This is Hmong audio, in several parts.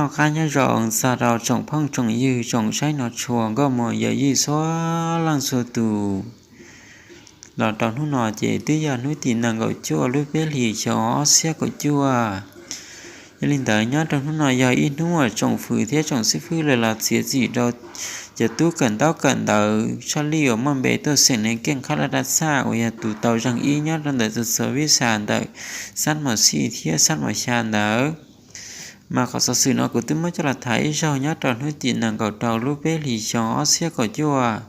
Noj qab nyob zoo txog rau tsoom phooj tsoom ywg tsoom saib no tshua nkauj muam yawm yij txhua leej txhua tus. Los rau hnub no ces twb yog hnub tim nees nkaum cuaj lub peb hlis xyoo ob txhiab kaum cuaj. Yog li ntawd nyob rau hnub no yog ib hnub uas tsoom fwv thiab tsoom xib fwb lawv los txiav txim rau cov tub kawm ntaub kawm ntawv tshaj lij uas muaj npe tuaj xeem Neeg Keej Khab Laj Dab Txaj uas yog tus tau zeeg ib nyob rau ntawm txhua txhua vib xas ntawm xab mos xij thiab xab mos xya ntawd. Mas qhov xov xwm no kuv twb muab coj los tham ib zaug nyob rau hnub tim nees nkaum rau lub peb hlis xyoo ob txhiab kaum cuaj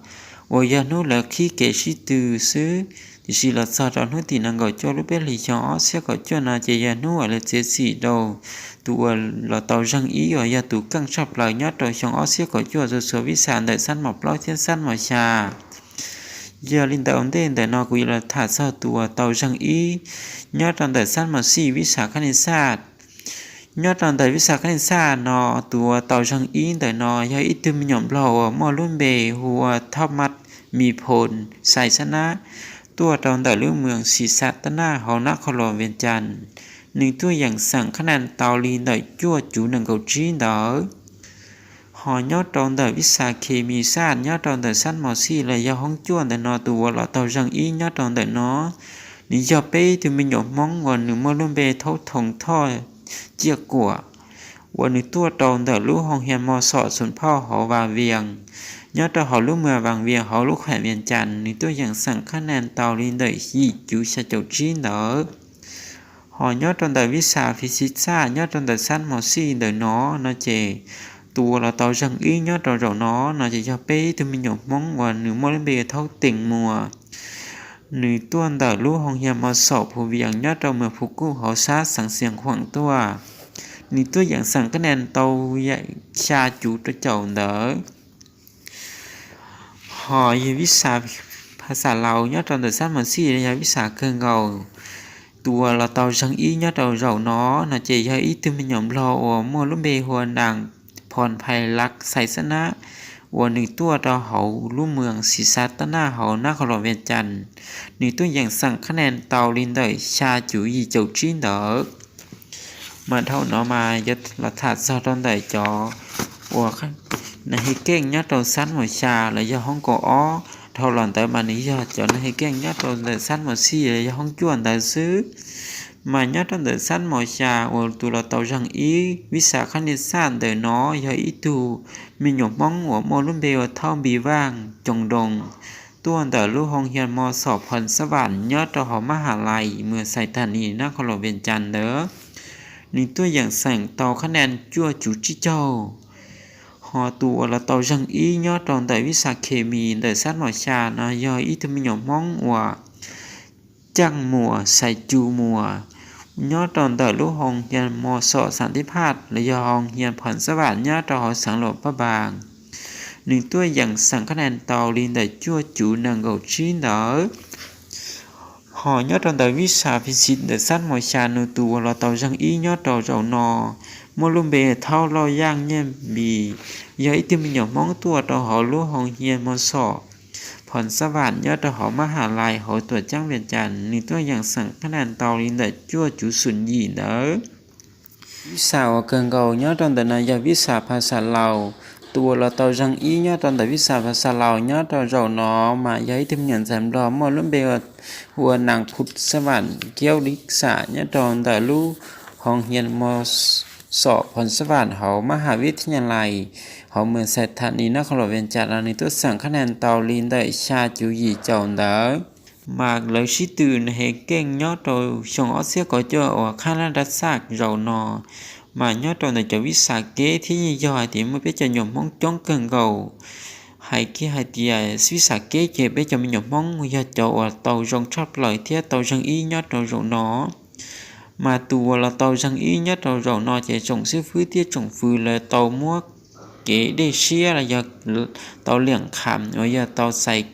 uas yog hnub lawv qhib kev sib tw xwb. Tiam sis los txog rau hnub tim nees nkaum cuaj lub peb hlis xyoo ob txhiab kaum cuaj no ces yog hnub uas lawv txiav txim rau tus uas los tau zeeg ib uas yog tus keej tshaj plaws nyob rau xyoo ob txhiab kaum cuaj txhua txhua vib xas ntawm xab mos plaub thiab xab mos xya. Yog li ntawd ua ntej ntawm no kuv yuav los tham txog tus uas tau zeeg ib nyob rau ntawm xab mos xij vib xas khab nis xaj. Nyob rau ntawm vib xas khab nis xaj no, tus uas tau zeeg ib ntawm no yog ib tug me nyuam nplog uas muaj lub npe hu ua Thauj Maj Mis Phoos Xais Xab Nab, tuaj rau ntawm lub moos Xis Xas Tab Naj hauv nab qhos luas Vias Cas. Nws tuaj yeem xeem khab nen tau li ntawm cuaj cuv nees nkaum tsib ntawd. Ho nyob rau ntawm vib xas khes mis xaj nyob rau ntawm xab mos xij los yog hoob cuaj ntawm no tus uas los tau zeeg ib nyob rau ntawm no, nws yog peb tug me nyuam Hmoob uas nws muaj lub npe Thaub Thoos Thoj Ciaj Kuam, uas nws tuaj rau ntawm lub hoo hias mos xom Xum Phauj hauv Vas Vias, nyob rau hauv lub moos Vas Vias hauv lub khuam Vias Cas. Nws tuaj yeem xeem khab nen tau li ntawm yim cuv xya caum tsib ntawd. Ho nyob rau ntawm vib xas phis xis xaj nyob rau ntawm xab mos xij ntawm no, no ces tus uas los tau zeeg ib nyob rau zaum no, no ces yog peb tug me nyuam Hmoob uas nws muaj lub npe Thaub Tees Muas. Nws tuaj ntawm lub hoo hias mos xom Phu Vias nyob rau moos Phu Kuj hauv sab xeev Xias Khuam tuaj. Nws tuaj yeem xeem khab nen tau xya cuv rau caum ntawd. Ho yog vib xas phas xas laus nyob rau ntawm xab mos xij los yog vib xas kawg nkaus, tus uas los tau zeeg ib nyob rau zaum no, no ces yog ib tug me nyuam nplog uas muaj lub npe hu ua Nas Phos Phais Lav Xais Xab Nab, uas nws tuaj rau hauv lub moos Xis Xas Tab Naj hauv nab qhos luas Vias Cas. Nws tuaj yeem xeem khab nen tau li ntawm xya cuv yim caum tsib ntawd. Mas dhau no mas yuav los tham txog rau ntawm cov uas nas he keej nyob rau xab mos xya los yog hoob kaum ob. Dhau los ntawd mas nws yog cov nas he keej nyob rau ntawm xab mos xij los yog hoob cuaj ntawd xwb. Mas nyob rau ntawm xab mos xya uas tus los tau zeeg ib vib xas khab nis xaj ntawm no yog ib tug me nyuam Hmoob uas muaj lub npe ua Thaub Npis Vaj Coos Doos, tuaj ntawm lub hoo hias mos xom Phos Xab Vam nyob rau hauv Mab Has Lais moos Xais Thas Nis nab qhos luas Vias Cas ntawd. Nws tuaj yeem xeem tau khab nen cuaj cuv tsib caug. Ho tus uas los tau zeeg ib nyob rau ntawm vib xas khes mis ntawm xab mos xya no yog ib tug me nyuam Hmoob uas Caaj Muas Xais Cu Muas, nyob rau ntawm lub hoo hias mos xom Xas Tib Phaj los yog hoo hias Phos Xab Vam nyob rau hauv xeev Luas Paj Npas. Nws tuaj yeem xeem khab nen tau li ntawm cuaj cuv nees nkaum tsib ntawd. Ho nyob rau ntawm vib xas phis xis ntawm xab mos xya nws tus uas los tau zeeg ib nyob rau zaum no muaj lub npe Thaub Lauj Yaj Nyiaj Npis, yog ib tug me nyuam Hmoob tuaj rau hauv lub hoo hias mos xom Phos Xab Vam nyob rau hauv Mab Has Lais hauv tuam ceeb Vias Cas. Nws tuaj yeem xeem khab nen tau li ntawm cuaj cuv xum yim ntawd. Vib xas uas kawg nkaus nyob rau ntawm no yog vib xas phas xas laus. Tus uas los tau zeeg ib nyob rau ntawm vib xas phas xas laus nyob rau zaum no mas yog ib tug me nyuam ntxhais nplog muaj lub npe hu ua Nas Phus Xab Vam Kiaub Lib Xam nyob rau ntawm lub hoo hias mos xom Phos Xab Vam hauv Mab Has Vib Thib Nyas Lais hauv moos Xais Thas Nis nab qhos luas Vias Cas los nws tuaj xeem khab nen tau li ntawm xya cuv yim caum ntawd. Mas lawv sib tw nas he keej nyob rau xyoo ob txhiab kaum cuaj uas khab laj dab xaj zaum no, mas nyob rau ntawm cov vib xas keb thiab yeej yog hais tias muaj peb cov nyuam Hmoob coob kawg nkaus. Hais kiag hais tias vib xas keb ces peb cov me nyuam Hmoob yog cov uas tau zoo tshaj plaws thiab tau zeeg ib nyob rau zaum no. Mas tus uas los tau zeeg ib nyob rau zaum no ces tsoom xib fwb thiab tsoom fwv lawv tau muab kev dej siab los yog tau liam qham uas yog tau txais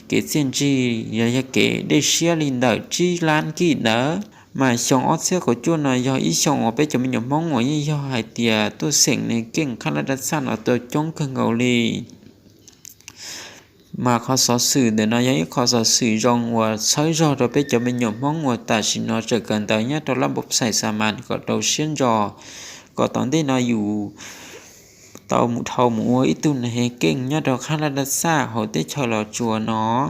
kev txiaj ntsig los yog kev dej siab li ntawm tsib lab kij ntawd. Mas xyoo ob txhiab kaum cuaj no yog ib xyoo uas peb cov me nyuam Hmoob uas yeej yog hais tias tuaj xeem nas he keej khab laj dab xaj no tau coob kawg nkaus li. Mas qhov xov xwm ntawm no yog ib qho xov xwm zoo uas txhawb zog rau peb cov me nyuam Hmoob uas tam sim no tseem kawm ntawv nyob rau lab npau xais xa mas kom rau siab ntso. kom tom ntej no yus tau mus dhau mus ua ib tug neeg keej nyob rau khab laj dab txaj hauv teb chaws Los Tsuas no.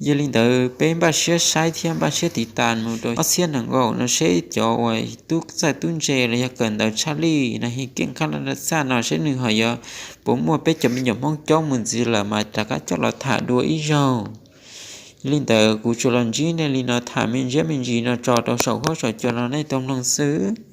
Yog li ntawd peb npaj siab saib thiab npaj siab tiv tas mus rau ob txhiab nees nkaum no seb cov uas tub txawj tub ntse los yog kawm ntawv tshaj lij no, neeg keej khab laj dab txaj no seb nws ho yuav puas muaj peb cov me nyuam Hmoob coob mus ntxiv lawm mas rov qab coj los tham dua ib zaug. Yog li ntawd kuv tsuas los ntsib nej li no tham me ntsis me ntsis no tso rau saum huab saum cua no nej tau mloog xwb.